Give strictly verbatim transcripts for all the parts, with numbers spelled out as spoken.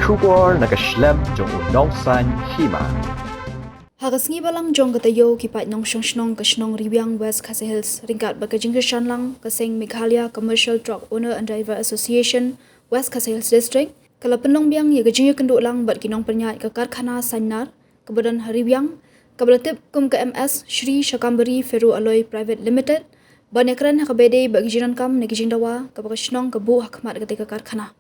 Khubor na ka shlem jong u nongsaiñ hima. Ha ka sngi balang jong ka taïew ki paid nongshong shnong ka shnong Riwiang, West Khasi Hills, ryngkat bad ka jingkyrshan lang ka seng Meghalaya Commercial Truck Owner and Driver Association, West Khasi Hills District, ka la pynlong biang ïa ka jingïakynduh lang bad ki nongpynïaid ka karkhana Sainar, kaba don ha Riwiang, kaba la tip kum ka M S Shri Shakambari Ferro Alloy Private Limited, ban ïakren ha kaba ïadei bad ka jingdonkam ne ka jingdawa kaba ka shnong ka buh ha khmat kata ka karkhana.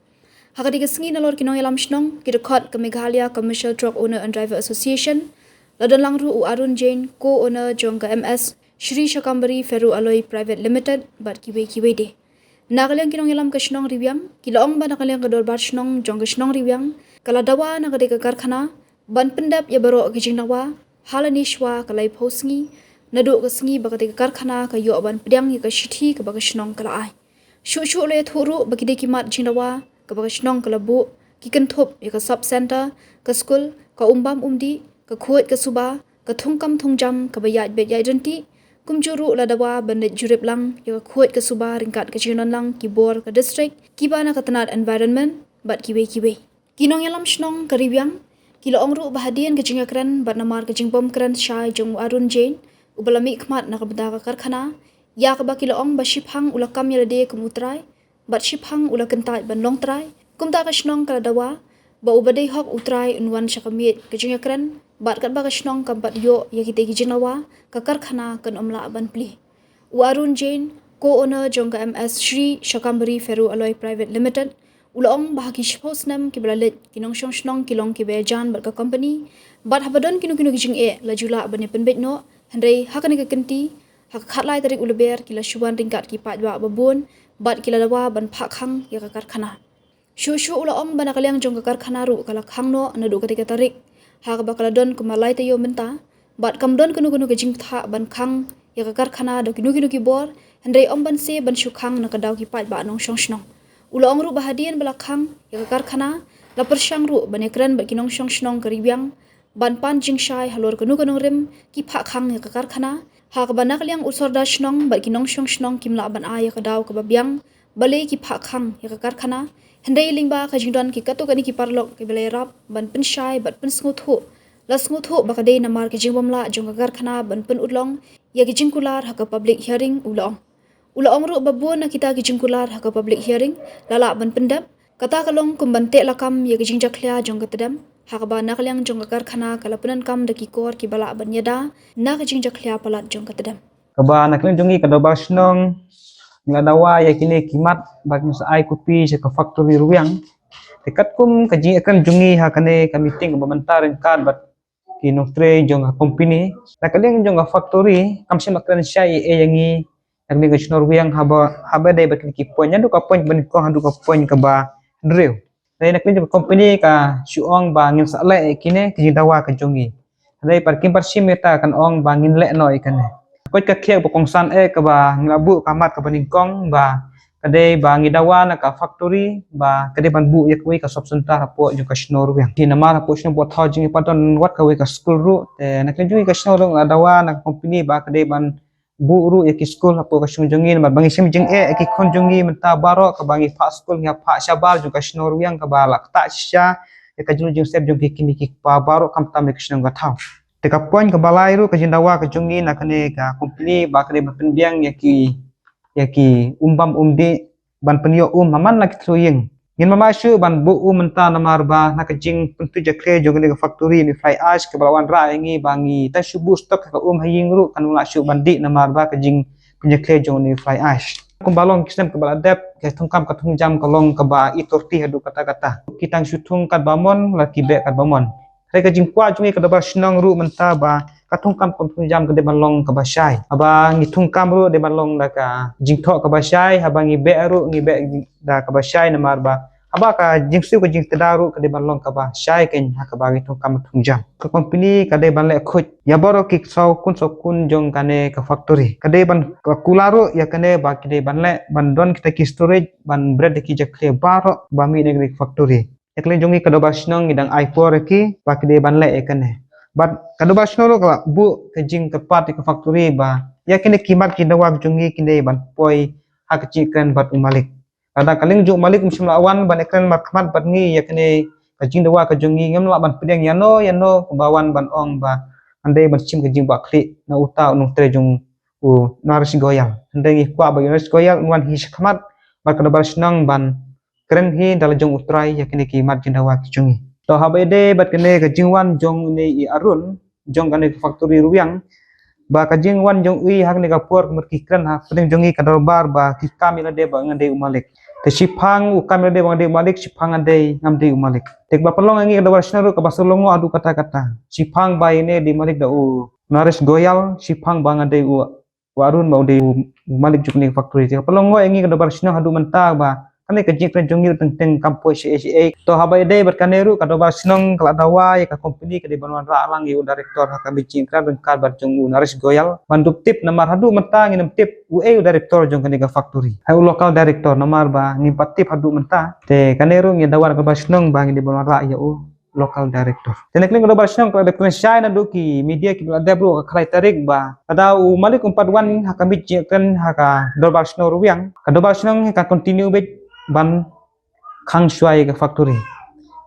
Ha kata ka sngi nalor ki nongïalam shnong, ki dkhot ka Meghalaya Commercial Truck Owner and Driver Association, la don lang ruh u Arun Jain, co-owner jong ka M S Shri Shakambari Ferro Alloy Private Limited, bad kiwei kiwei de. Na ka liang ki nongïalam ka shnong Riwiang, ki la ong ba na ka liang ka dorbar shnong jong ka shnong Riwiang ka la dawa na kata ka karkhana ban pyndep ïa baroh ki jingdawa ha lane shwa ka laiphew sngi naduh ka sngi ba kata ka karkhana ka ïoh ban pdiang ïa ka shithi kaba ka shnong ka la ai. Shuh shuh la ïathuh ruh ba ki dei ki mat jingdawa kaba ka shnong ka la buh, ki kynthup ïa ka sub center, ka skul, ka um bam um dih, ka khuid ka suba, ka thungkam thungjam kaba ïaid beit ïaid ryntih, kumjuh ruh la dawa ban leit jurip lang ïa ka khuid ka suba ryngkat ka jingdon lang ki bor ka district kiba na ka tnat environment, bad kiwei kiwei. Ki nongïalam shnong ka Riwiang ki la ong ruh ba hadien ka jingïakren bad namar ka jingbym kren shai jong u Arun Jain, uba la mih khmat na ka bynta ka karkhana, ïa kaba ki la ong ba shiphang u la kam ïa lade kum u trai, bad shiphang u la kyntait ban long trai. Kumta ka shnong ka la dawa ba uba dei hok u trai un wan sha ka miej ka jingïakren, bad katba ka shnong kam pat ïoh ïa kita ki jingdawa, ka karkhana kan ym lah ban plie. U Arun Jain, co-owner jong ka M S Shri Shakambari Ferro Alloy Private Limited, u la ong ba ha ki shiphew snem kiba la leit, ki nongshong shnong ki long kiba ïajan bad ka company, bad haba don kino kino ki jingeh la ju lah ban ïa pynbeit noh, hynrei ha kane ka kynti, ha ka khatlai tarik u Lber ki la shu wan ryngkat ki paidbah babun, bad ki la dawa ban phah khang ïa ka karkhana. Shuh shuh u la ong ba na ka liang jong ka karkhana ruh ka la khang noh naduh kata ka tarik, ha kaba ka la don kumba lai taïew mynta, bad kam don kano kano ka jingpynthah ban khang ïa ka karkhana da kino kino ki bor, hynrei ym ban se ban shu khang na ka daw ki paidbah nongshong shnong. U la ong ruh ba hadien ba la khang ïa ka karkhana, la pyrshang ruh ban ïakren bad ki nongshong shnong ka Riwiang ban pan jingshai halor kano ka nongrim ki phah khang ïa ka karkhana, ha kaba na ka liang u sordar shnong bad ki nongshong shnong kim lah ban ai ïa ka daw kaba biang balei ki phah khang ïa ka karkhana, hynrei lyngba ka jingdon ki katto katne ki paralok kiba la ïarap ban pynshai bad pynsngewthuh, la sngewthuh ba ka dei namar ka jingbym lah jong ka karkhana ban pynurlong ïa ka jingkular ha ka public hearing, u la ong. U la ong ruh ba bun na kita ki jingkular ha ka public hearing la lah ban pyndep, kata ka long kum ban teh lakam ïa ka jingjakhlia jong ka tdem, ha kaba na ka liang jong ka karkhana ka la pyndonkam da ki kor kiba lah ban ïada na ka jingjakhlia palat jong ka tdem. Kaba na ka liang jong ngi ka dorbar shnong ngi la dawa ïa kine ki mat ba kin sa ai copy sha ka factory Riwiang. Te katkum ka jingïakren jong ngi ha kane ka meeting kaba mynta ryngkat bad ki nongtrei jong ka company, na ka liang jong ka factory kam shym la kren shai ïa ngi na ka liang ka shnong Riwiang haba, haba dei bad kine ki point, naduh ka point ba nyngkong haduh ka point kaba hynriew. Dei na ka liang jong ka company ka shu ong ba ngin sa leh ïa kine ki jingdawa ka jong ngi. Dei pat kim pat shim ïa kata, kan ong ba ngin leh noh ïa kane. Koit ka khiah ba kongsan eh kaba ngi la buh ka mat kaba nyngkong ba ka dei ba ngi dawa na ka factory ba ka dei ban buh ïa kawei ka sub center hapoh jong ka shnong Riwiang. Te namar hapoh shnong Phutthaw jong ngi pat don wat kawei ka skul ruh, te na ka liang jong ngi ka shnong ruh la dawa na ka company ba ka dei ban buh ruh ïa ki skul hapoh ka shnong jong ngi, namar ba ngi shem jingeh ïa ki khun jong ngi mynta baroh kaba ngi phah skul ngi phah shabar jong ka shnong Riwiang kaba la ktah shisha ïa ka jinglut jingsep jong ki kmie ki kpa baroh khamtam ïa ka shnong ka thaw. Te ka point kaba lai ruh ka jingdawa ka jong ngi na kane ka company ba ka dei ban pynbiang ïa ki, ïa ki um bam um dih ban pynïoh um ha man la ki thliew ïing. Ngin mama shuh ban buh um mynta namar ba na ka jingpyntu jakhlia jong kane ka factory ne fly ash kaba la wanrah ïa ngi ba ngi tang shu buh stock ka um ha ïing ruh kan ym lah shuh ban dih namar ba ka jingpynjakhlia jong ne fly ash. Kumba long ki snem kaba la dep, ka thungkam ka thungjam ka long kaba i thirty haduh katta katta. Ki tang shu thung katba mon, la ki beh katba mon. Hynrei ka jingkwah jong ngi ka dorbar shnong ruh mynta ba ka thungkam ka thungjam ka dei ban long kaba shai. Haba ngi thungkam ruh dei ban long da ka jingthoh kaba shai, haba ngi beh ruh ngi beh da kaba shai namar ba haba ka jingsiew ka jingtda ruh ka dei ban long kaba shai kein ha kaba ngi thungkam thungjam. Ka company ka dei ban leh khuid ïa baroh ki saw kun saw kun jong kane ka factory. Ka dei ban ka kular ruh ïa kane ba ki dei ban leh ban don kita ki storage ban bret da ki jakhlia baroh ba mih na kane ka factory. Ïa ka liang jong ngi ka dorbar shnong ngi dang ai por ïa ki ba ki dei ban leh ïa kane. Bad ka dorbar shnong ruh ka la buh ka jingkyrpad ïa ka factory ba ïa kine ki mat ki dawa jong ngi ki dei ban poi ha ka jingïakren bad u malik. Lada ka liang jong u malik um shym la wan ban ïakren markhmat bad ngi ïa kine Ka jingdawa ka jong ngi ngim lah ban pdiang ïano ïano kaba wan ban ong ba ngan dei ban shim ka jingbakla na uta u nongtrei jong u Naresh Goyal. Hynrei ngi kwah ba u Naresh Goyal un wan hi shakhmat bad ka dorbar shnong ban kren hi da la jong u Trai ïa kine ki mat jingdawa ki jong ngi. To haba ïadei bad kane ka jingwan jong une i Arun jong kane ka factory Ruwiang, ba ka jingwan jong u ha kane ka por ka mut ki kren ha pdeng jong ngi ka dorbar ba ki kam ïa lade ba nga dei u malik. Te shiphang u kam ïa lade ba nga dei u malik, shiphang nga dei ngam dei u malik. Te ba pynlong ïa ngi ka dorbar shnong ruh kaba shu long haduh katta katta. Shiphang ba ine dei malik da u Naresh Goyal, shiphang ba nga dei u u Arun ba u dei u malik jong kane ka factory. Te ka pynlong ïa ngi ka dorbar shnong haduh mynta ba kane ka jingkren jong ngi ruh teng teng kam poi sha A C A. To haba ïadei bad kane ruh ka dorbar shnong ka la dawa ïa ka company ka dei ban wanrah lang ïa u director ha ka meeting kren ryngkat bad jong u Naresh Goyal ban dup tip namar haduh mynta ngim tip uei u director jong kane ka factory. Hai u local director namar ba ngim pat tip haduh mynta. Te kane ruh ngi dawa ka dorbar shnong ba ngi dei ban wanrah ïa u local director. Te na kane ka dorbar shnong ka la dep kren shai naduh ki media kiba la dep ruh ka khlai tarik ba lada u malik um pat wan ha ka meeting kren ha ka dorbar shnong Ruwiang, ka dorbar shnong ka continue beit ban khang shuwa ïa ka factory.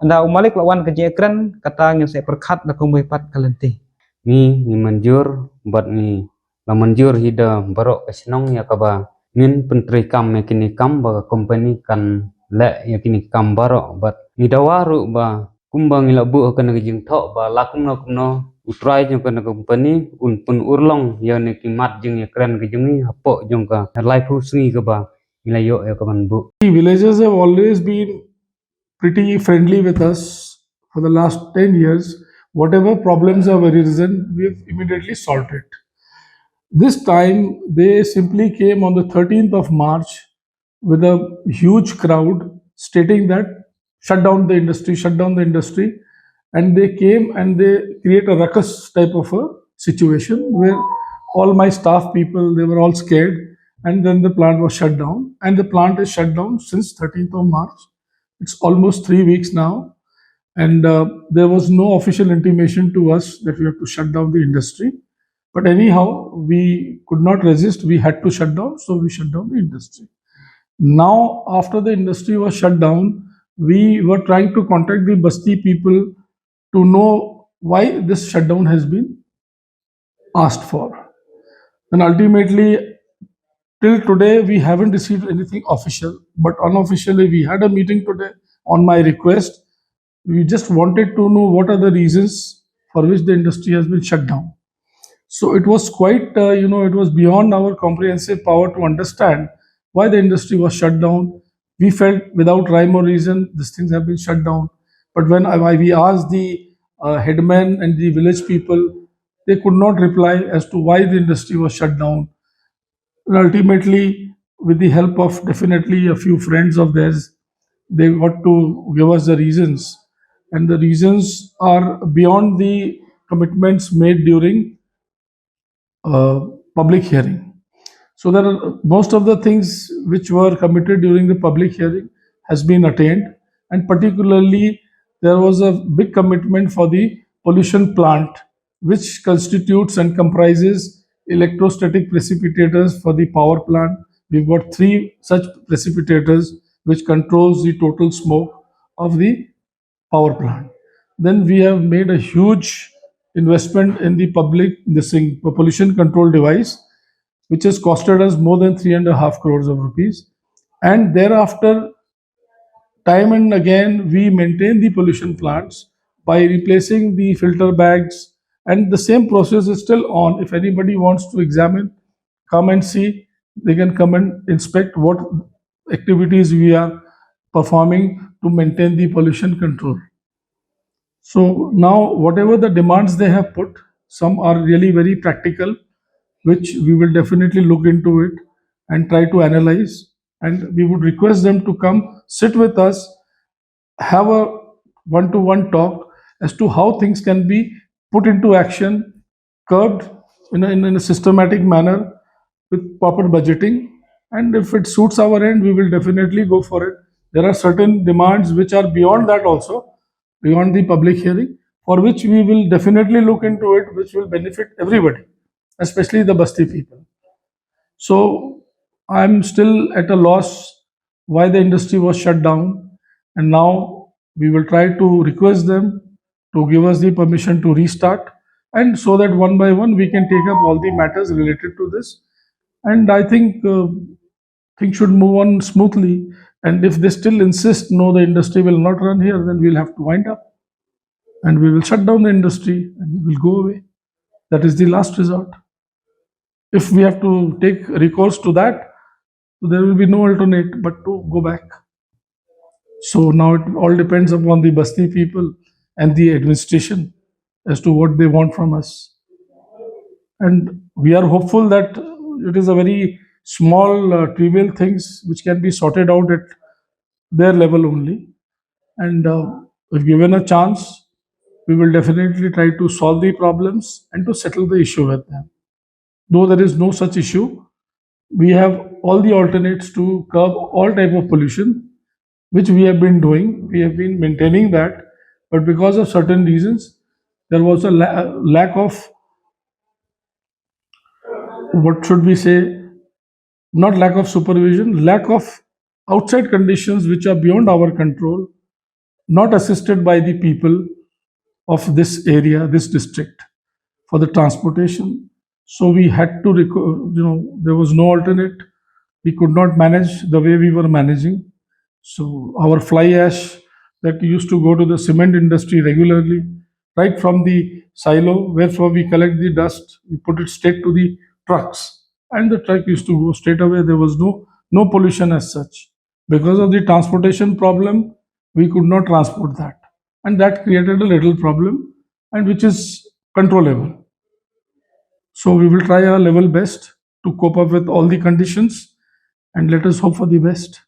Lada u malik la wan ka jingkren kata ngin sa pyrkhat da kumwei pat ka lynti. Ngi ngi mynjur bad ngi la mynjur hi da baroh ka shnong ïa kaba ngin pyntreikam ïa kine kam ba ka company kan leh ïa kine kam baroh bad ngi dawa ruh ba kumba ngi la buh ha kane ka jingthoh ba la kumno kumno u trai jong kane ka company un pynurlong ïa kine ki mat jingïakren ka jong ngi hapoh jong ka laiphew sngi kaba ngi la ïoh ïa ka ban buh. The villagers have always been pretty friendly with us for the last ten years. Whatever problems have arisen, we have immediately solved it. This time, they simply came on the thirteenth of March with a huge crowd stating that shut down the industry, shut down the industry. And they came and they create a ruckus type of a situation where all my staff people, they were all scared. And then the plant was shut down. And the plant is shut down since thirteenth of March. It's almost three weeks now. And uh, there was no official intimation to us that we have to shut down the industry. But anyhow, we could not resist. We had to shut down, so we shut down the industry. Now, after the industry was shut down, we were trying to contact the Basti people to know why this shutdown has been asked for. And ultimately, till today, we haven't received anything official, but unofficially, we had a meeting today on my request. We just wanted to know what are the reasons for which the industry has been shut down. So it was quite, uh, you know, it was beyond our comprehensive power to understand why the industry was shut down. We felt without rhyme or reason, these things have been shut down. But when I, we asked the uh, headman and the village people, they could not reply as to why the industry was shut down. And ultimately, with the help of definitely a few friends of theirs, they got to give us the reasons. And the reasons are beyond the commitments made during uh, public hearing. So there are most of the things which were committed during the public hearing has been attained, and particularly there was a big commitment for the pollution plant, which constitutes and comprises electrostatic precipitators for the power plant. We've got three such precipitators which controls the total smoke of the power plant. Then we have made a huge investment in the public, this thing, pollution control device, which has costed us more than three and a half crores of rupees. And thereafter, time and again, we maintain the pollution plants by replacing the filter bags, and the same process is still on. If anybody wants to examine, come and see, they can come and inspect what activities we are performing to maintain the pollution control. So now, whatever the demands they have put, some are really very practical, which we will definitely look into it and try to analyze. And we would request them to come sit with us, have a one-to-one talk as to how things can be put into action, curbed in a, in a systematic manner with proper budgeting. And if it suits our end, we will definitely go for it. There are certain demands which are beyond that also, beyond the public hearing, for which we will definitely look into it, which will benefit everybody, especially the Basti people. So I'm still at a loss why the industry was shut down. And now We will try to request them to give us the permission to restart, and so that one by one we can take up all the matters related to this. And I think uh, things should move on smoothly. And if they still insist, "No, the industry will not run here," then we'll have to wind up and we will shut down the industry and we will go away. That is the last resort. If we have to take recourse to that, there will be no alternate but to go back. So now it all depends upon the Basti people and the administration as to what they want from us. And we are hopeful that it is a very small, uh, trivial things which can be sorted out at their level only. And uh, if given a chance, we will definitely try to solve the problems and to settle the issue with them. Though there is no such issue, we have all the alternates to curb all type of pollution, which we have been doing. We have been maintaining that, but because of certain reasons, there was a la- lack of, what should we say, not lack of supervision, lack of outside conditions which are beyond our control, not assisted by the people of this area, this district, for the transportation. So we had to, reco- you know, there was no alternate. We could not manage the way we were managing. So our fly ash that used to go to the cement industry regularly, right from the silo where from we collect the dust, we put it straight to the trucks, and the truck used to go straight away. There was no no pollution as such. Because of the transportation problem, we could not transport that, and that created a little problem, and which is controllable. So we will try our level best to cope up with all the conditions, and let us hope for the best.